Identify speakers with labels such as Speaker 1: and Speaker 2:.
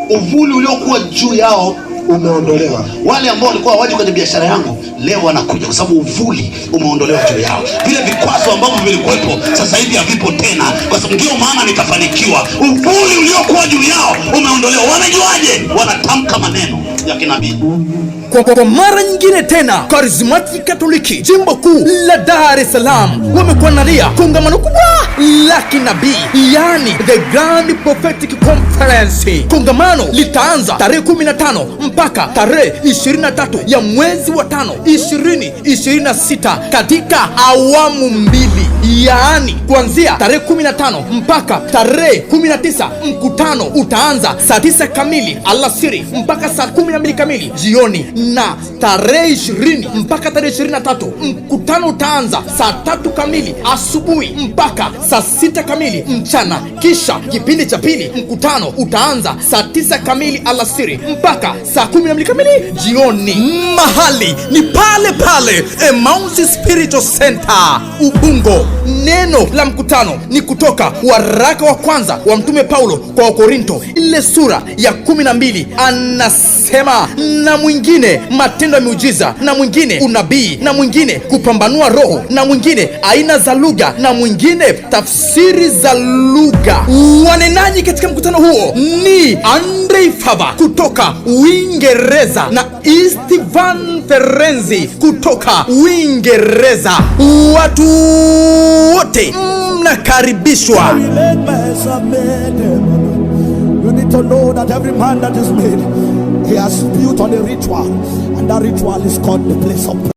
Speaker 1: Uvuli uliokuwa juu yao
Speaker 2: umeondolewa.
Speaker 1: Wale ambao walikuwa hawaji kwenye biashara yangu leo wanakuja, kwa sababu uvuli umeondolewa juu yao. Vile vikwazo ambavyo vilikuwepo sasa hivi havipo tena, kwa sababu ndio maana nikafanikiwa. Uvuli uliokuwa juu yao umeondolewa. Wanajuaje? Wanatamka maneno ya kinabii.
Speaker 3: Kwa mara nyingine tena, Karismatiki Katoliki Jimbo Kuu la Dar es Salaam wamekuandalia kongamano kubwa la kinabii, yani The Grand Prophetic Conference. Kongamano litaanza tarehe 15 mpaka tarehe 23 ya mwezi wa 5 2026 katika awamu mbili, yaani kuanzia tarehe 15 mpaka tarehe 19. Mkutano utaanza saa 9 kamili alasiri mpaka saa 12 kamili jioni, na tarehe 20 mpaka tarehe 23 mkutano utaanza saa 3 kamili asubuhi mpaka saa 6 kamili mchana. Kisha kipindi cha pili mkutano utaanza saa 9 kamili alasiri mpaka saa 12 kamili jioni. Mahali ni pale pale Emmaus Spiritual Center, Ubungo. Neno la mkutano ni kutoka waraka wa kwanza wa Mtume Paulo kwa Wakorinto, ile sura ya 12, anasema, na mwingine matendo ya miujiza, na mwingine unabii, na mwingine kupambanua roho, na mwingine aina za lugha, na mwingine tafsiri za lugha. Wanenaji katika mkutano huo ni Andrei Fava kutoka Uingereza na Istvan Ferenzi kutoka Uingereza. Watu wote mnakaribishwa.
Speaker 2: You need to know that every man that is made, he has built on a ritual, and that ritual is called the place of prayer.